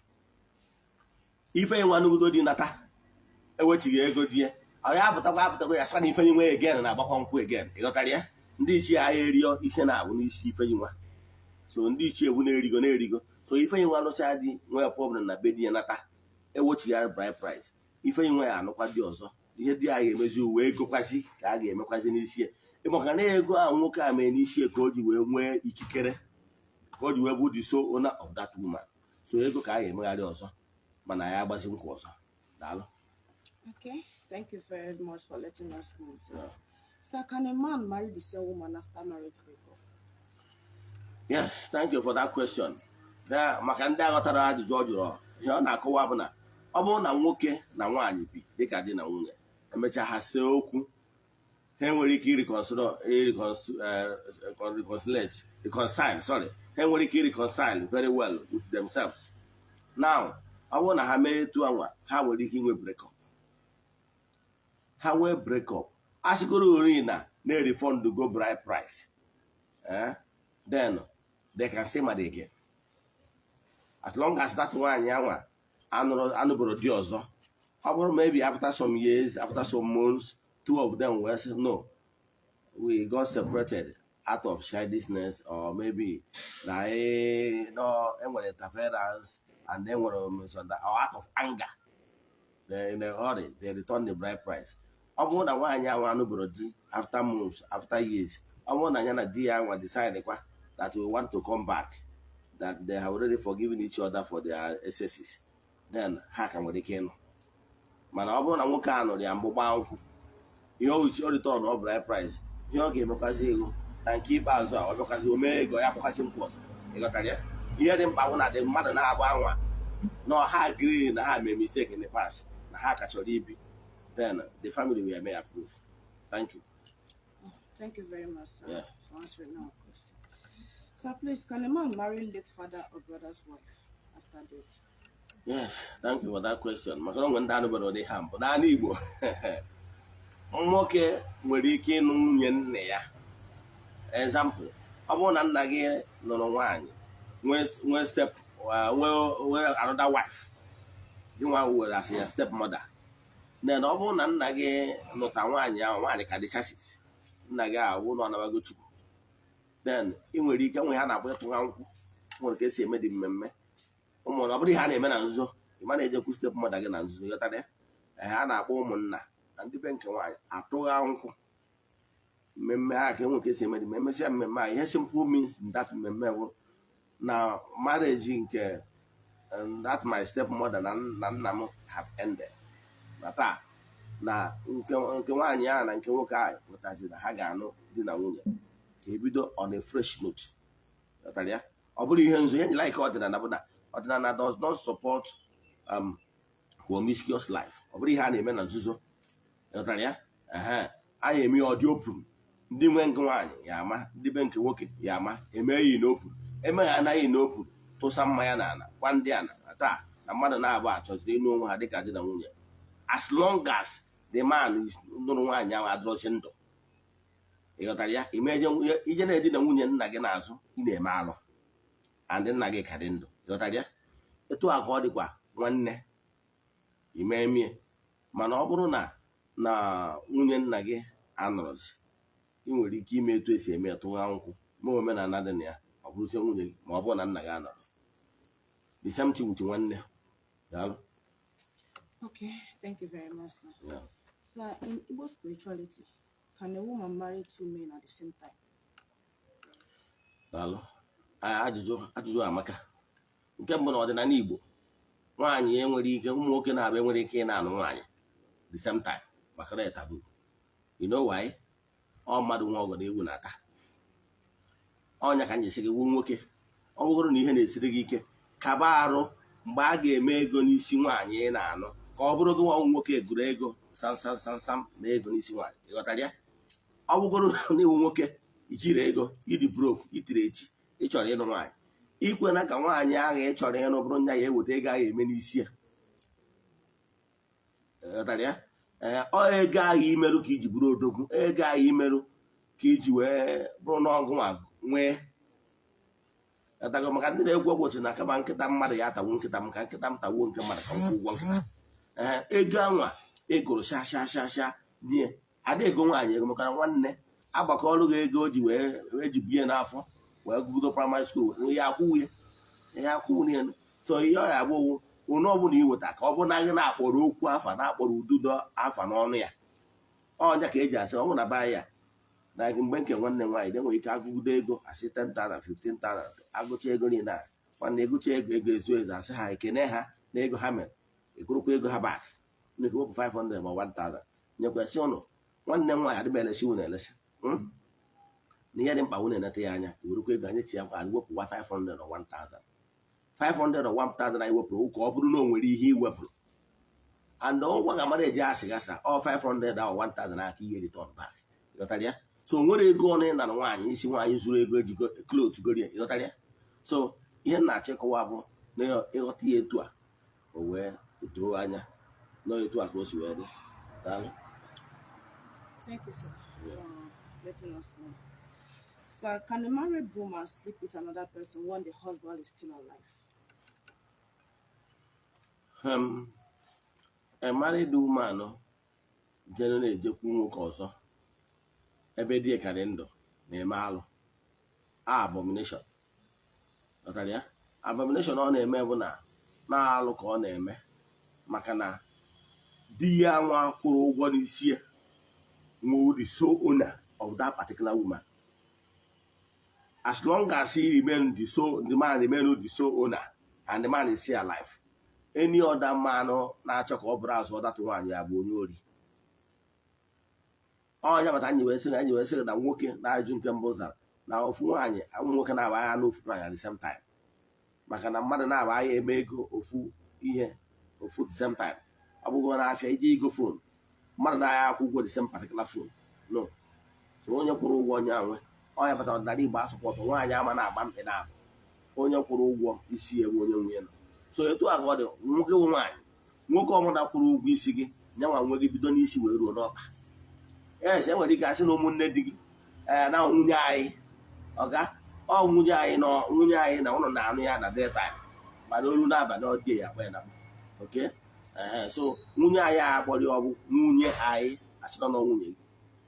Ifeyinwa anụgodo di, nata ewechighị ego di ya, ọ ya apụtakwa apụtakwa ya sịkwa na Ifeyinwa again na-agbakwa nkwụ again. Ịghọtara ya? Ndị ichie agha erio ise na-abụ n'isi Ifeyinwa. So ndị ichie bụ na-erigo na-erigo. So Ifeyinwa lụcha di, nwee problem na be di ya, nata, ewechighị ya bride price, Ifeyinwa ya anụkwa di ọzọ. Ihe di a ga-emezi uwe ego kwazi ka a ga-emekwazi n'isi ya, maka na ego a nwoke a mee n'isi ya ka o ji wee nwee ikikere, ka o ji wee bụ the sole owner of that woman. So ego ka a ga-emegharị ọzọ, mana ya agbazi nkwụ ọzọ. Daalụ. Okay. Thank you very much for letting us know, sir. Yeah. Sir, can a man marry the same woman after marriage breakup? Yes, thank you for that question. Maka ndị aghọtara ajụjụ ọ jụrụ, ihe ọ na-akọwa bụ na ọ bụrụ na nwoke na nwaanyị bi dịka di na nwunye, emechaa ha see okwu, ha enwere ike reconcile, reconcile, sorry, ha enwere ike reconcile very well with themselves. Now, ọ bụrụ na ha mere etu anwa, ha nwere ike inwe break up. Ha nwee break up, a sịgoro ori na na-refund go bride price, then they can still marry again, as long as that nwaanyị anwa anụrụ anụboro di ọzọ. Ọ bụrụ maybe after some years, after some months, two of them were say, "No, we got separated out of childishness," or maybe na no enwere interference and enwere misunderstanding, or out of anger, they, in a hurry, they return the bride price. Ọ bụrụ na nwaanyị ahụ anụboro di, after months, after years, ọ bụrụ na ya na di ya anwa decide kwa that we want to come back, that they have already forgiven each other for their excesses, then ha ka nwere ike ịnụ. Mana ọ bụrụ na nwoke a nụrụ ya mbụ, gbaa nkwụ, ihe o o return ọ bride price, ihe ọ ga-emekwazi ego na nke ikpeazụ a, ọ bịakwazi o mee ego ya kpọkwazi nkwụ ọzọ. Ịghọtara ya? Ihe dị mkpa bụ na dị mmadụ na-agba anwa na ha agree na ha mee mistake in the past, na ha ka chọrọ ibi, then the family will may approve. Thank you. Thank you very much, sir, for answering our question. Sir, please, can a man marry late father or brother's wife after death? Yes, thank you for that question. Maka na onwe ndị anụbara ụdị ha mbụ n'ala Igbo, nwoke nwere ike ịnụ nwunye nne ya. Example, ọ bụrụ na nna gị nụrụ nwaanyị, nwee step nwee another wife, gị nwa were as ya step mother, then ọ bụrụ na nna gị nụta nwaanyị ahụ, nwaanyị ka dị chassis nna gị ahụ na ọ nabago Chukwu, then ị nwere ike nwe ha na-akpọ ịtụgha nkwụ. Nwere ka esi eme dị mmemme ụmụ ọ bụrụ ihe a na-eme na nzuzo, ị ma na-ejekwu step mother gị na nzuzo. Ịghọtara ya? Ee, a na-akpọ ụmụnna na ndị be nke nwaanyị atụgha nkwụ. Mmemme ha ka enwe ka esi eme dị ma emesịa mmemme a. Ihe simple means in that mmemme bụ na marriage nke that my step mother na nna m have ended, na taa na nke nwaanyị ahụ na nke nwoke ahụ pụtazi na ha ga-anụ di na nwunye, ka ebido on a fresh note. Ghọtara ya? Ọ bụrụ ihe nzu, ihe nyere like ọdịnala bụ na ọdịnala does not support promiscuous life. Ọ bụrụ ihe a na-eme na nzuzo. Ghọtara ya? Ehe, anyị eme ya ọ dị open. Ndị nwe nke nwaanyị ya ama, ndị be nke nwoke ya ama, eme yi n'open. Eme ha anaghị n'open, tụsa mmanya n'ala, gwa ndị ana na taa na mmadụ na-abụ achọziri ịnụ onwe ha dịka di na nwunye, as long as the man is nụrụ nwaanyị ahụ adịrọzi ndụ. Ị ghọtara ya? Ime ije na-edina nwunye nna gị n'azụ, ị na-eme alụ, and nna gị ka dị ndụ. Ị ghọtara ya? Etu a ka ọ dịkwa nwanne ime emie. Mana ọ bụrụ na nwunye nna gị anọrọzi, ị nwere ike ime etu esi eme ya, tụgha nkwụ, mee omenala dị na ya, ọ bụrụzie nwunye gị, ma ọ bụrụ na nna gị anọrọ. The same thing with nwanne. Daalụ. Okay, thank you very much, sir. Yeah. Sir, in Igbo spirituality, can a woman marry two men at the same time? Daalụ. Ajụjụ amaka. Nke mbụ, na ọdịnala Igbo, nwaanyị enwere ike, ụmụ nwoke na-abịa enwere ike ị na-anụ nwaanyị the same time, maka na taboo. You know why? Ọ mmadụ nwa ọgọdọ ewu na-ata ọnya ka m ji sị gị wu nwoke, ọ bụrụ na ihe na-esiri gị ike, kaba arụ mgbe a ga-eme ego n'isi nwaanyị ị na-anụ, ka ọ bụrụ gị nwa nwoke gụrụ ego sam sam sam sam na ego n'isi nwaanyị. Ịghọtara ya? Ọ bụgoro na iwu nwoke ijiri ego, ịdị broke, itiri echi, ị chọrọ ịnụ nwaanyị, ikwena ka nwaanyị ahụ ị chọrọ ịnụ bụrụ nya ya eweta ego ahụ eme n'isi ya. Ịghọtara ya? Ee, ọ ego ahụ imerụ ka iji bụrụ odogwu, ego ahụ imerụ ka iji wee bụrụ n'ọgụ nwa nwee. Ghọtago? Maka ndị na-egwu ọgwụ si na kama nkịta mmadụ ya atagbu nkịta m, ka nkịta m tagbuo nke mmadụ ka m kwụ ụgwọ nkịta. Ee, ego anwa egoro sha sha sha sha nye ada ego nwaanyị ego, maka na nwanne agbakọọlụ gị ego o ji wee eji bie n'afọ wee gụgido primary school, ya akwụwụ ya akwụwụ ya. So ihe ọ ya abụ onye ọbụla iweta ka ọ bụ na gị na-akpọrọ okwu afa, na-akpọrọ ududo afa n'ọnụ ya, ọnya ka eji asị ọ bụ na be ya na mgbe nke nwanne m nwaanyị enwere ike agụgido ego, asị 10,000, 15,000, agụcha ego niile a, nwanne, egucha ego, ego ezu ezu, asị ha ekene ha na ego ha mere, egorokwa ego ha back. Na wepụ 500 ma 1000 nyekwa, sị ụnụ, nwanne m nwaanyị adịm elesi unu elesi. Na ihe dị mkpa, unu eneta ya anya, werekwa ego anyị chi ya kwa, wepụwa 500 or 1000, 500 or 1000 anyị wepụrụ, ka ọ bụrụ na o nwere ihe i wepụrụ and ọgwa ga-amara eji asị gasa ọ 500 or 1000 aka ihe return back. Ịghọtara ya? So o nwere ego ọnụ ị nara nwaanyị isi, nwaanyị zuru ego eji cloth gorie. Ịghọtara ya? So ihe m na-achọ ịkọwa bụ na ịghọta ya etu a, o wee doo anya na etu a ka o si wee dị. Daalụ. Thank you, sir, for letting us know. So, can a married woman sleep with another person when the husband is still alive? A married woman jere na-ejekwu nwoke ọzọ ebe di ka dị ndụ na-eme alụ, abomination. Ghọtara ya? Abomination ọ na-eme bụ na na-alụ ka ọ na-eme, maka na di ya nwa kwụrụ ụgwọ n'isi ya nwee the sole owner of that particular woman. As long as he remain the sole, the man remain the sole owner and the man is still alive, any other man na-achọ ka ọ bụrụ azụ ọdatụ nwaanyị ya bụ onye ori. Onye bata anyị wee sị na nwoke na-ajụ nke mbụ zara na ofu nwaanyị, ụmụ nwoke na-aba agha n'ofu nwaanyị at the same time, maka na mmadụ na-aba agha eme ego ofu ihe ofu the same time. Ọ bụghị n'afịa iji igo phone, mmadụ na-agha akwụ ụgwọ the same particular phone, no. So onye kwụrụ ụgwọ, onye anwe. Onye batara ọdịnala Igbo asụpọtụ nwaanyị ama na-agba mkpị na-abụ onye kwụrụ ụgwọ isi ewu onye nwunye nọ. So etu a ka ọ dị nwoke bụ nwaanyị, nwoke ọbụla kwụrụ ụgwọ isi gị, nyanwa nwe gị bido n'isi wee ruo n'ọkpa. Yes, e nwere ike asị na ụmụnne di gị, ee, na nwunye anyị, ọga ọ nwunye anyị na nwunye anyị na ụlọ na-anụ ya na daytime, mana olu n'abalị ọ dị ya akpọ ya na oke. Ee, so nwunye anyị a akpọrọ ya, ọ bụ nwunye anyị, asịrọ na nwunye gị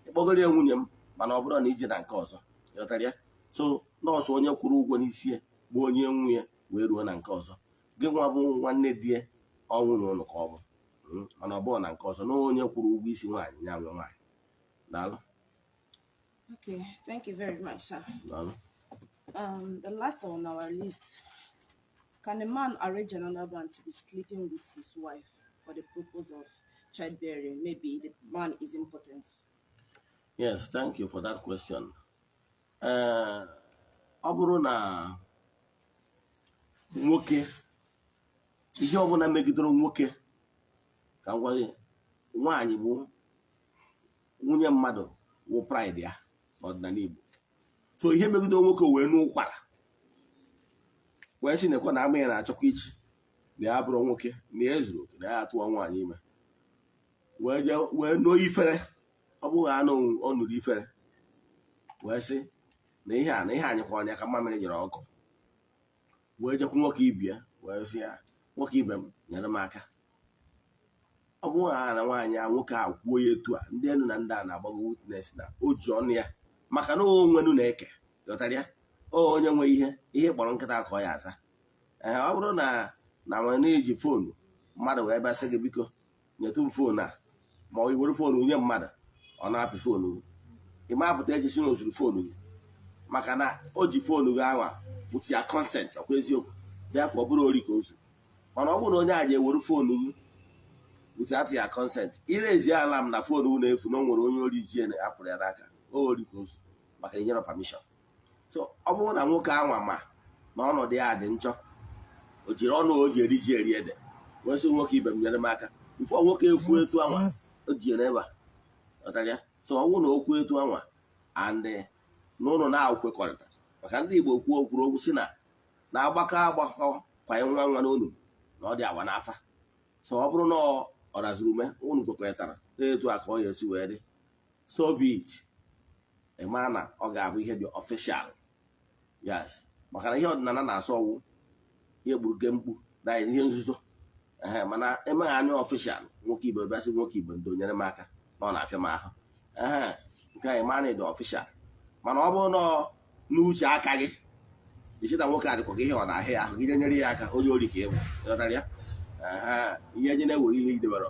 ịkpọgoro ya nwunye m, mana ọ bụrụ na ije na nke ọzọ. Ịghọtara ya? So nọọsụ onye kwụrụ ụgwọ n'isi ya bụ onye nwunye wee ruo na nke ọzọ. Gị nwa bụ nwanne di ya, ọ nwunye ụnụ ka ọ bụ. Mana ọ bụrụ na nke ọzọ na onye kwụrụ ụgwọ isi nwaanyị ya nwe nwaanyị. Daalụ. Okay, thank you very much, sir. Daalụ. The last on our list: can a man arrange another man to be sleeping with his wife for the purpose of childbearing? Maybe the man is impotent. Yes, thank you for that question. Ee, ọ bụrụ na nwoke, ihe ọbụla megidere nwoke, ka m gwa gị, nwaanyị bụ nwunye mmadụ wụ pride ya n'ọdịnala Igbo. So ihe megidere nwoke wee n'ụkwara wee sị nekwa na ama ya na-achọkwa ichi na ya bụrụ nwoke na ya ezuru oke na ya atụwa nwaanyị ime, wee jee wee nụọ ifere. Ọ bụghị anụ ọ nụrụ ifere wee sị na ihe a na ihe anyị kwa anya ka mmamịrị nyere ọkụ, wee jekwu nwoke ibe ya wee sị ya, "Nwoke ibe m, nyere m aka." Ọ bụrụ na na nwaanyị a, nwoke a kwuo ya etu a, ndị elu na ndị a na-agbago witness na o ji ọnụ ya, maka na o nwenu na-eke. Ghọtara ya? O onye nwe ihe ihe kpọrọ nkịta ka ọ ya aza. Ee, ọ bụrụ na na nwere iji phone mmadụ wee bịa sị gị, "Biko nyetụ m phone a," ma ọ were phone nye mmadụ, ọ na-apị phone gị, ị ma apụta eji si na ozuru phone gị, maka na o ji phone gị anwa with ya consent. Ọkwa eziokwu? Therefore, ọ bụrụ ori ka o zuru. Mana ọ bụrụ na onye a ji ewere phone gị without ya consent, irezi ala m na phone gị na-efu na o nwere onye ori ji afụrụ ya n'aka, o ori ka o zuru, maka inyere permission. So ọ bụrụ na nwoke anwa ma na ọnọdụ ya dị njọ, o jiri ọnụ o ji eri ji eri ede wee sị, "Nwoke ibe m, nyere m aka," mfe nwoke ekwu etu anwa o ji ebe a. Ghọtara ya? So ọ bụrụ na okwu etu anwa and n'ụlọ na-akwekọrịta, maka ndị Igbo kwuo kwuru okwu si na na-agbakọ agbakọ kwanye nwa nwa n'onu na ọ dị awa n'afa. So ọ bụrụ na ọ raziri ume unu kwekọrịtara na-etu a ka ọ ya esi wee dị, so be it. Ị maa na ọ ga-abụ ihe dị official. Yes, maka na ihe ọdịnala na-asọ ọwụ ihe gburu ke mkpu na ihe nzuzo. Ee, mana emeghe anya official, nwoke ibe bịasị, "Nwoke ibe, ndo, nyere m aka na ọ na-afịa m ahụ." Ee, nke a ịma na ịdị official. Mana ọ bụrụ na n'uche aka gị isi na nwoke adịkwa gị ihe ọ na-ahịa ya ahụ gị nyere ya aka, onye ori ka ị bụ. Ịghọtara ya? Ee, ihe nye na-ewere ihe idebere.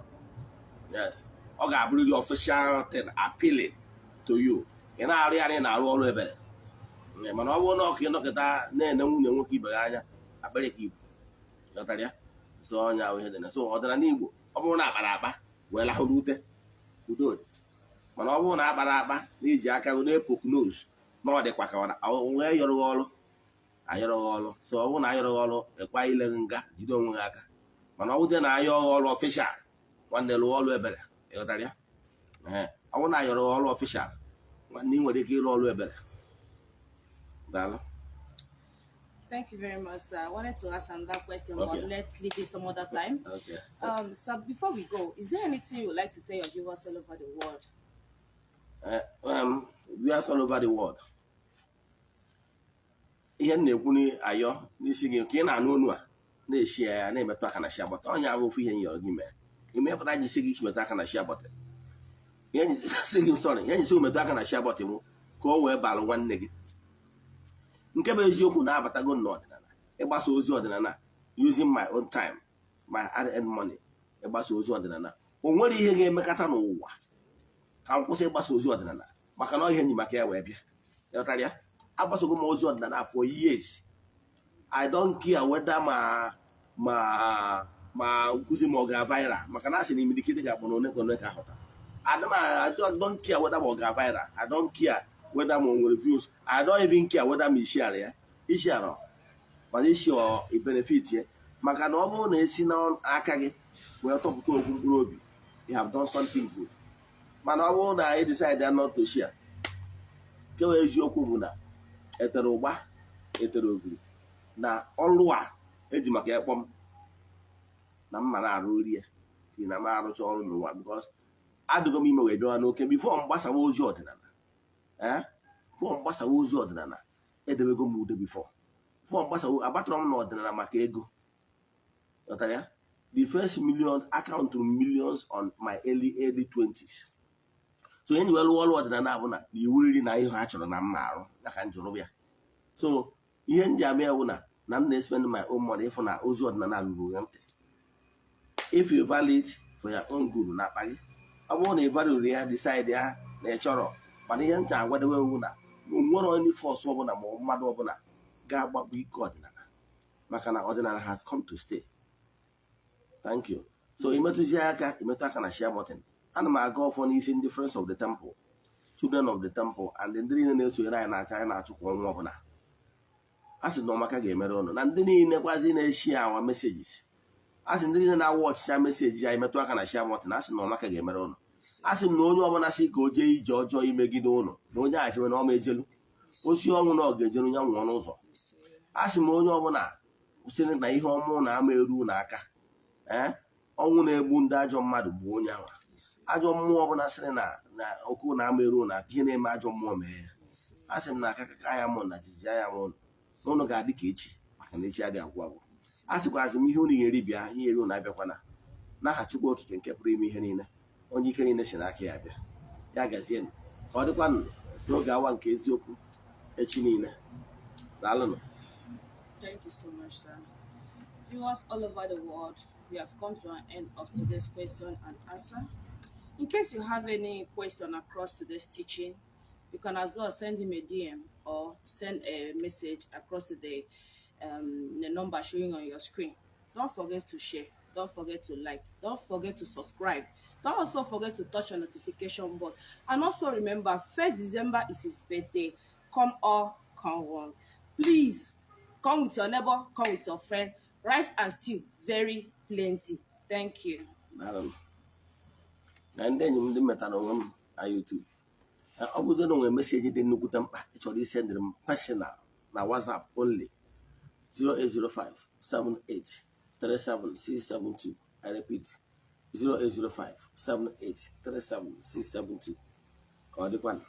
Yes, ọ ga-abụrịrị official thing appealing to you. Ị na-arụ ya na ị na-arụ ọrụ ebere. Mana ọ bụrụ na ọka ịnọkịta na-ene nwunye nwoke ibe gị anya, akpịrị ka ibu. Ghọtara ya? So ọnya ahụ ihe dị na so ọdịnala Igbo, ọ bụrụ na akpara akpa Wee lahụ n'ute, udo dị. Mana ọ bụrụ na akpara akpa na iji aka gị na-epoke nose na ọ dịkwa ka ọ wee yọrọ gị ọrụ, ayọrọ gị ọrụ. So ọ bụrụ na ayọrọ gị ọrụ, ekwa ile gị nga, jide onwe gị aka. Mana ọ bụrụ na ayọ gị ọrụ official, nwanne, lụọ ọrụ ebere. Ịghọtara ya? Ee, ọ bụrụ na ayọrọ gị ọrụ official, nwanne, ị nwere ike ịrụ ọrụ ebere. Daalụ. Thank you very much, sir. I wanted to ask another question, but let's leave it some other time. Okay. Sir, before we go, is there anything you would like to tell your viewers all over the world? Viewers all over the world, ihe m na-ekwu ayọ n'isi gị ka ị na-anụ onu a na-eshi ya, na-emetụ aka na share button. Onye abụ ofu ihe m yọrọ gị mee, imepụta ji si gị metụ aka na share button. Ihe nji sị gị, sorry, ihe nji sị gị metụ aka na share button mụ ka o wee balụ nwanne gị. Nke bụ eziokwu, na-abatago n'ọdịnala, ịgbasa ozi ọdịnala, using my own time, my hard earned money, ịgbasa ozi ọdịnala. O nwere ihe ga-emekata n'ụwa ka m kwụsị ịgbasa ozi ọdịnala, maka na ọ ihe nyi maka ya wee bịa. Ịghọtara ya? Agbasogo m ozi ọdịnala for years. I don't care whether ma nkụzi ma ọ ga viral, maka na asị na imirikiti ga-akpọ na one ka one ka ahụta. I don't care whether ma ọ ga viral. I don't care whether ma o nwere views. I don't even care whether ma ishare ya, ishare, mana isi ọ benefit ya, maka na ọ bụrụ na esi n'aka gị wee tọpụta ofu mkpụrụ obi, you have done something good. Mana ọ bụrụ na ị decide not to share, nke bụ eziokwu bụ na etere ụgba, etere ogiri na ọrụ a eji maka ekpọ m na mma na-arụ ori ya tinye na m arụcha ọrụ n'ụwa, because adịgo m ime wee bịawa n'oke before m gbasawa ozi ọdịnala. Ee, before m gbasawa ozi ọdịnala, edebego m ude. Before m gbasawa, agbatara m n'ọdịnala maka ego. Ghọtara ya? The first million account, millions on my early 20s. So enyi wee lụọ ọrụ ọdịnala bụ na iwu riri na ihe ha chọrọ na mma arụ ya ka m jụrụ ya. So ihe m ji ama ya bụ na m na-spend my own money ịfụ na ozi ọdịnala ruru ya ntị. If you value it for your own good na akpa gị, ọ bụrụ na ị value ya, decide ya na ị chọrọ. Mana ihe ncha agwadewe ewu na nwere onye force ọbụla ma ọ mmadụ ọbụla ga-agbapụ ike ọdịnala, maka na ọdịnala has come to stay. Thank you. So imetụzie aka, imetụ aka na share button. Ana m aga ọfọ n'isi ndị Friends of the Temple, Children of the Temple, and ndị niile na-esonyere anyị na-acha anyị na-achụ kwa ọnwa ọbụla. A sị na ọmaka ga-emere ụnụ na ndị niile kwazi na-eshi awa messages. A sị ndị niile na-awa ọchịcha message anyị metụ aka na share button. A sị na ọmaka ga-emere ụnụ. A sị m na onye ọbụla sị ka o jee ije ọjọọ imegide ụnụ, na onye a chewe na ọma ejelu osi ọnwụ na ọ ga-ejeru ya nwụọ n'ụzọ. A sị m onye ọbụla sịrị na ihe ọmụ na ama eru n'aka, ee, ọnwụ na-egbu ndị ajọ mmadụ bụ onye ahụ. Ajọ mmụọ ọbụla sịrị na ọkụ na ama eru na ihe na-eme ajọ mmụọ mee ya, a sị m na aka kaka ya mụ na jijiji ya mụ na ụnụ ga-adị ka echi, maka na echi adịghị agwụ agwụ. A sịkwazị m ihe unu ga-eri bịa, ihe eri unu abịakwana. N'aha Chukwu Okike nke pụrụ ime ihe niile, onye ike niile si n'aka ya bịa, ya gazienụ. Ka ọ dịkwanụ n'oge awa nke eziokwu echi niile. Daalụnụ. Thank you so much, sir. Viewers all over the world, we have come to an end of today's question and answer. In case you have any question across today's teaching, you can as well send him a DM or send a message across to the number showing on your screen. Don't forget to share. Don't forget to like. Don't forget to subscribe. Don't also forget to touch your notification button. And also remember, 1st December is his birthday. Come all, come one. Please come with your neighbor, come with your friend. Rice and stew, very plenty. Thank you. Daalụnụ. Na ndị enyi m ndị metara onwe m na YouTube, ọ bụrụ na o nwere message dị nnukwute mkpa ị chọrọ isendịrị m personal na WhatsApp only, 0805 78 37672. I repeat, 0805 78 37672. Ka ọ dịkwanụ.